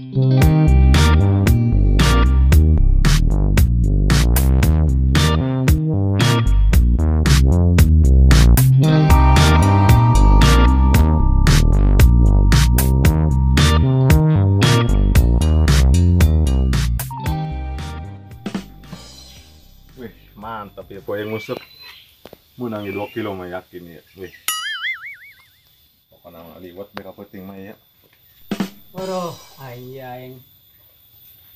Wih, mantap ya poe nguseup. Menangi 2 kilo mah yakin ya. Wih. Pokokna liwat beka peuting mah ya. Waduh, aing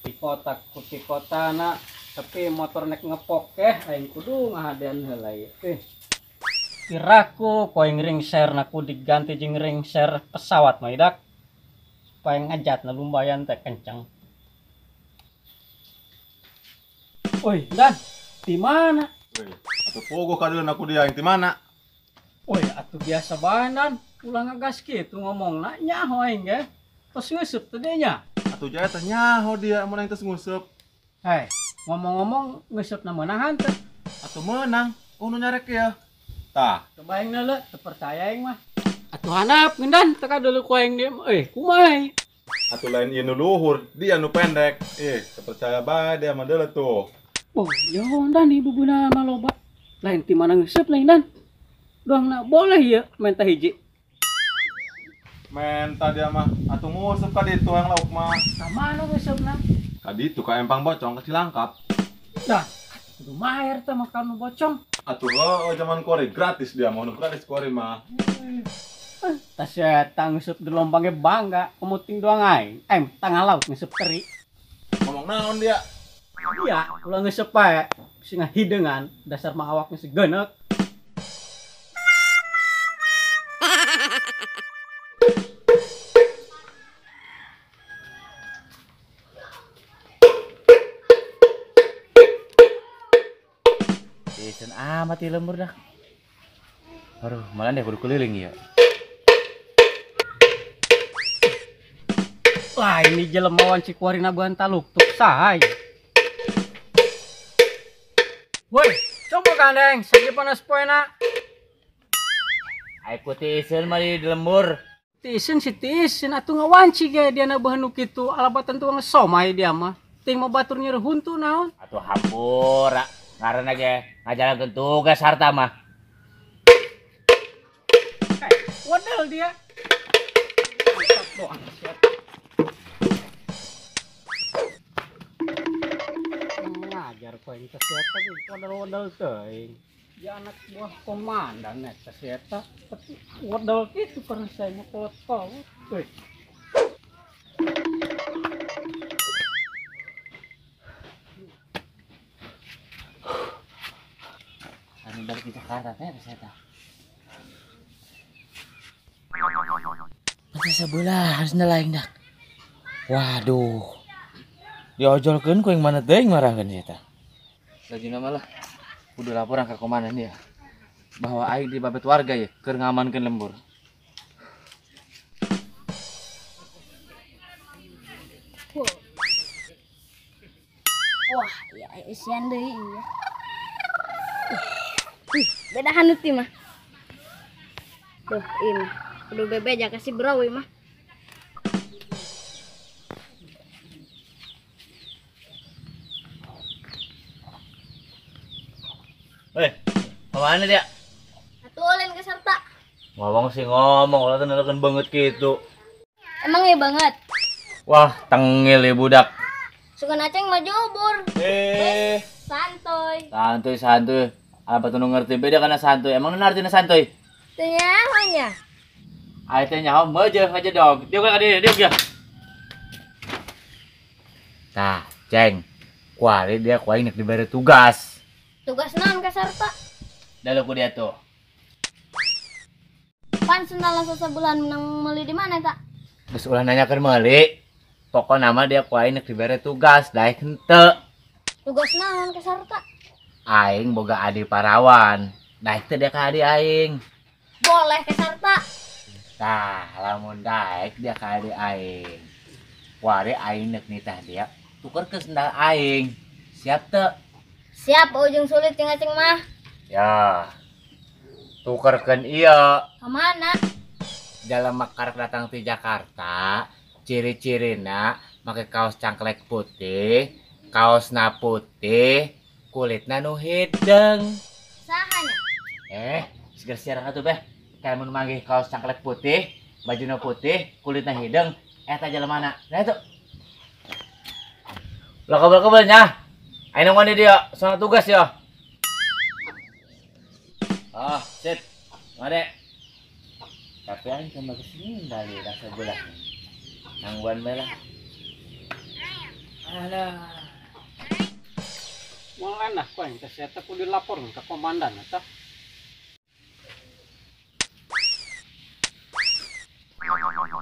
di kota ku kota na, tapi motor nek ngepok aing kudu ngahadean heula ieu. Kiraku koing ringser na ku diganti jeung ringser pesawat mah idak. Supaya ngajatna lumayan teh kencang. Woi, Dan, di mana? Woi, atuh pogo kadeuleuh aku dia yang di mana? Woi, atuh biasa bae Dan, ulah ngagas kitu ngomongna nyaho aing ge. Tos ngeusup teh nya. Atuh jaya teh nyaho dia mun aing tos ngeusup. Hei, ngomong-ngomong ngeusupna meunang teh? Atuh meunang, oh nu nyarek ya. Tah, coba aing leuleuh, teu percaya aing mah. Atuh handap ngeundan teh kadeuleuh ku aing dia. Kumaha? Atuh lain ieu nu luhur, dia nu pendek. Teu percaya bae dia mah deuleuh tuh. Oh, yo Dan ibu guna mah loba. Lain ti mana ngeusup lain Dan. Doangna boleh ya menta hiji. Menta dia mah atuh nguseup ka ditu yang lauk mah. Ka mana ngeusupna? Ka ditu ka empang bocong ka Cilangkap. Dah, kudu maher teh makan nu bocong. Atuh heuh zaman kori gratis dia mah, nu gratis kori mah. Tas eta ngeusup di lombang ge bangga, kemuting doang aing. Aing tangah laut ngeusup teri. Ngomong naon dia? Iya, ulah ngeusup bae, bisi ngahideungan, dasar mah awaknya segenek. Isen amat di lembur dah. Aduh, malah deh kudu keliling ya. Wah, ini jelema wanci kuarina buan taluktuk sahay. Woi, coba gandeng, sagi panas poena. Ayo tiisen mah di lembur. Tiisen si tiisen atuh ngawanci ge dia na bahan nu kitu, alabatan tuang somai dia mah. Ting mau batur nyeri huntu naon. Atuh hampura, ngaranna ge ngajalankeun tugas harta mah. Wadal dia. Mantap doang siap. Ngajar kau yang kesehatan wadal-wadal teuing. Dia anak buah komandan nek kesehatan, tapi wadal kitu karena saya mah kolot-kolot. Weh. Anu balik di Jakarta teh kesehatan. Masih sebelah harus nelain dak. Waduh. Diojolkeun ku yang mana teuing marahkeun si eta. Lajuna malah kudu laporan ka komandan dia bahwa aing dibabet warga ya keur ngamankeun lembur. Wah, ya isian deui ieu. Beda hanut ieu mah. Tuh, ieu mah. Kudu bebeja ka si bro ieu mah. Weh, kemana dia? Atuh ulin ke serta. Ngomong sih ngomong, kalau tuh nelekan banget gitu. Emang ya banget? Wah, tengil ya budak. Suka naceng mah jubur. Santuy. Santuy, santuy. Apa tuh ngerti beda karena santuy. Emang nu artinya santuy? Teu nyaho nya. Ai teh nyaho meujeung aja dong. Diuk ka dieu, diuk ya. Tah, Ceng. Kuari dia ku aing nek dibere tugas. Tugas naon ka sarta? Dalu ku dia tuh. Pan sendal sabulan menang meuli di mana tak? Geus ulah nanyakeun meuli. Pokona mah dia ku aing nek dibere tugas, daek henteu. Tugas naon ka sarta? Aing boga adi parawan. Daek teh dia ka adi aing. Boleh ka sarta. Tah, lamun daek dia ka adi aing. Kuari aing nek nitah dia, tuker ke sendal aing. Siap teu? Siap, ujung sulit ceng-ceng mah. Ya. Tukerkeun ieu. Ka mana? Dalam makarak datang ti Jakarta, ciri-cirina Make kaos cangklek putih, kaosna putih, kulitna nu hideung. Saha nya? Seger siaran atuh beh. Kayak mun manggih kaos cangklek putih, bajuna putih, kulitna hideung, eta jelemana. Nah itu. Lah kebel-kebel nya. Ayo nungguan di dia, soal tugas ya. Ah, sip. Made. Tapi aing kembali ke sini balik rasa belah. Nangguan bae lah. Alah. Moal enak ku aing teh sia teh kudu lapor ka komandan eta.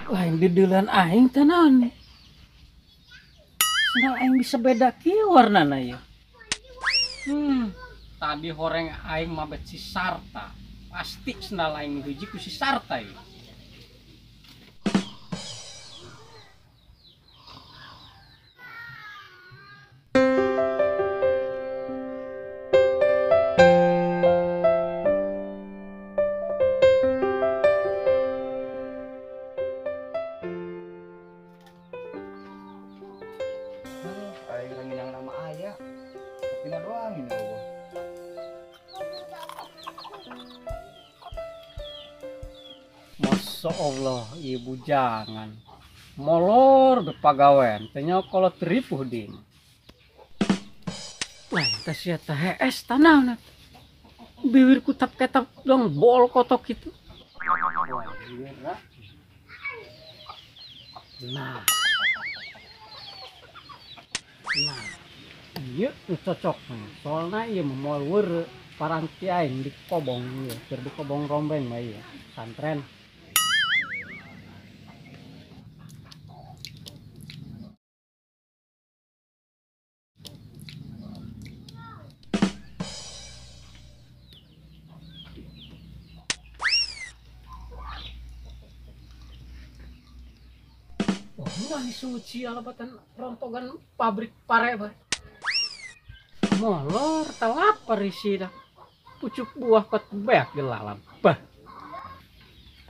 Lain dideuleun aing teh naon nih. Sendal aing bisa beda kieu warnana ieu. Tadi horeng aing mabet si Sarta. Pasti sendal aing hiji ku si Sarta ieu. Aing ranginang nama ayah. Tapi doang ini gua. Masya Allah, ibu jangan molor bepagawean, tanya kalau teripuh di. Lah, teh sia teh hees tanah. Bibir kutap ketap dong bol kotok gitu. Nah, nah, iya cocok nih. Soalnya iya moal weureu paranti aing di kobong ieu, keur di kobong rombeng mah ieu, santren. Oh, mana suci alabatan rontogan pabrik pare bae. Molor talapar isi dah. Pucuk buah kot beak gelalam. Bah.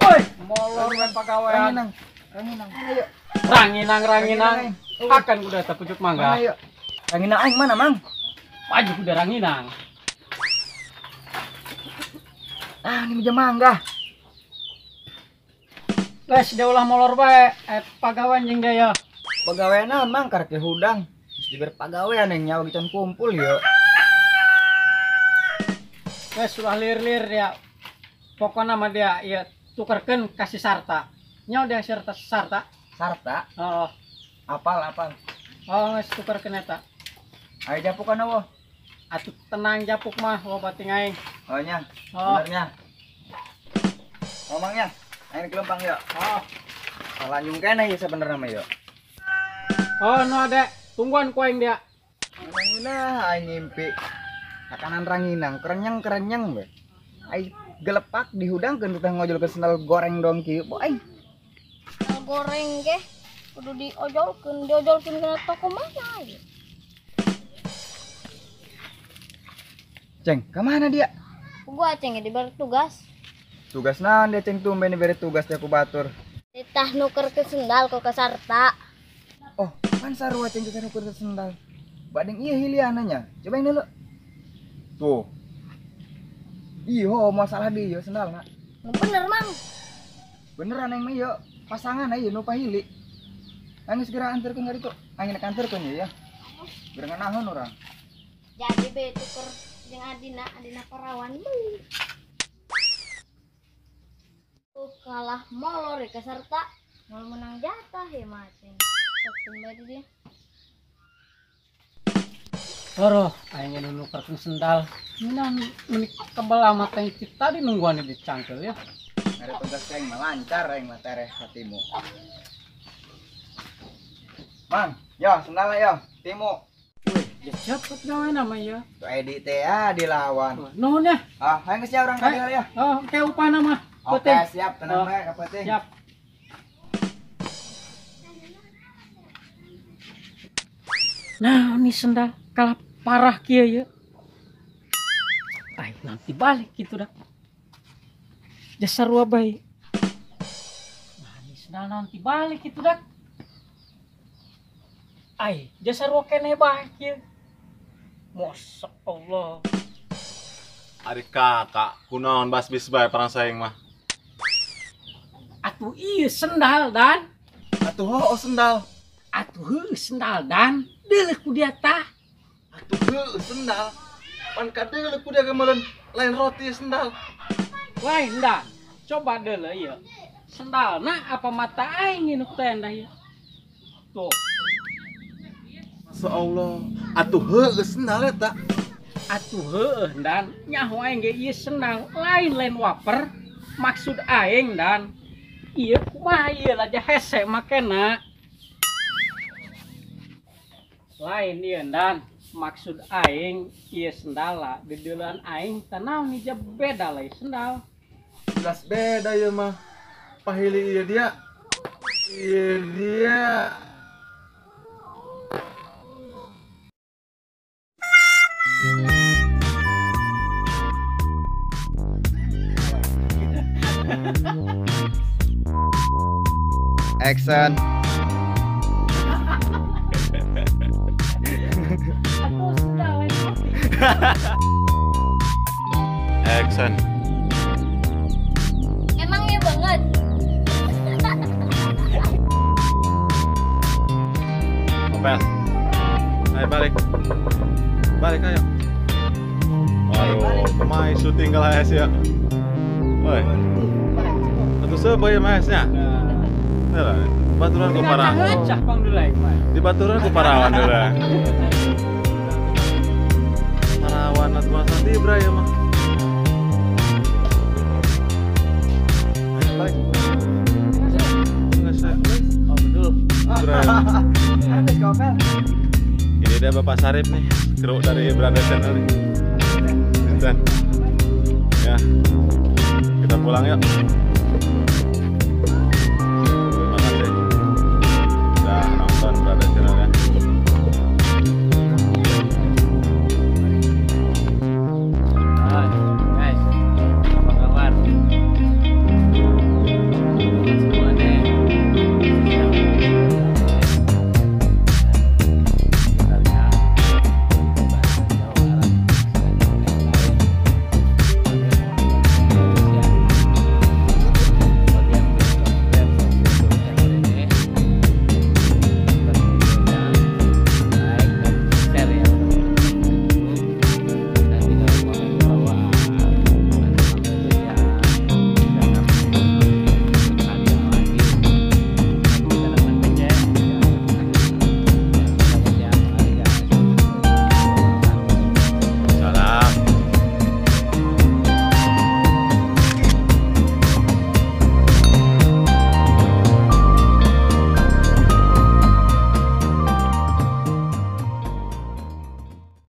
Oi, molor we pagawean. Ranginang, ranginang. Ayo. Ranginang, ranginang. Akan kuda teh pucuk mangga. Ayo. Ranginang aing mana, Mang? Maju kuda ranginang. Ah, ini meja mangga. Wes dia ulah molor bae, pagawean jeung dia ya. Pagawean naon, Mang? Karek hudang. Geus dibere pagawean yang nyawa gitan kumpul ya. Wes ulah lir-lir dia. Pokona mah dia ieu tukerkeun ka si Sarta. Nyawa dia Sarta Sarta. Sarta? Oh. Apal apal. Oh, geus tukerkeun eta. Ayo japukan eueuh. Atuh tenang japuk mah loba ting aing. Oh nya. Oh. Benernya. Ngomongnya. Aing kelempang ya. Oh. Lanjung keneh ieu sebenarnya mah yo. Oh, no adek. Tungguan ku aing dia. Nah, aing ngimpi. Makanan ranginang, kerenyang-kerenyang we. Aing gelepak dihudangkeun teh ngojol ke sendal goreng dong kieu. Bo aing. Sendal goreng ge kudu diojolkeun, diojolkeun kana toko mana ieu? Ceng, ke mana dia? Gua ceng diberi tugas. Tugas naon dia ceng tumben diberi tugas teh ku batur. Titah nuker ke sendal ku ke Sarta. Oh, kan sarua ceng teh nuker ke sendal. Badeng ieu hiliana nya. Coba yang dulu. Tuh. Iyo, masalah di ieu sendal na. Bener, Mang. Beneran aing mah ieu pasangan ieu nu pahili. Aing segera anterkeun ka ditu. Aing nek anterkeun ya. Geura nganaheun urang. Jadi be tuker jeung adina, adina parawan deui. Kalah molor ya keserta, mau menang jatah ya maceng. Sok tumben dia. Oroh, aing nu nukerkeun sendal. Minang meuni kebel amat teh tadi nungguan di cangkel ya. Ada tugas aing mah lancar aing mah tereh hatimu. Mang, yo sendal yo, timu. Wih, ya cepet gawe nama ya. Tuh Edi teh ya dilawan. Nuhun ya. Ah, aing geus ya urang ka dieu ya. Oh, ke upana mah. Oke, siap, tenang bae, kapeting. Siap. Nah, ini sendal kalah parah kieu ya. Ay, nanti balik gitu dah. Jasar sarua bae. Nah, ini sendal nanti balik gitu dah. Ai, jasa sarua keneh bae kieu. Masya Allah. Ari kakak, kunaon basbis bae parang saing mah. Atuh ieu sendal dan. Atuh heuh sendal. Atuh heuh sendal dan. Deuleuh ku dia tah. Atuh heuh sendal. Pan kadeuleuh ku dia meureun lain roti sendal. Lain dan. Coba deuleuh ieu. Sendalna apa mata aing nu teh dah ieu. Tuh. Masya Allah. Atuh heuh sendal eta. Atuh heuh dan nyaho aing ge ieu sendal lain-lain waper. Maksud aing dan ieu kumaha ieu aja hese makena. Lain ieu dan maksud aing ieu sendala dideuleun aing tanaon ija beda lain sendal. Jelas beda ieu mah. Pahili ieu dia. Ieu dia. Action. Action. Emang iya banget. Opel. Ayo balik. Balik ayo. Waduh, pemain syuting kalah ya. Woi. Atuh seueuh ya maesnya. Nah, baturan ku parawan. Di baturan ku parawan dulu. Parawan atuh masa tibra ya mah. Ayo balik. Enggak. Oh, betul. Ini dia Bapak Sarip nih, kru dari Brother Channel nih. Ya. Kita pulang yuk.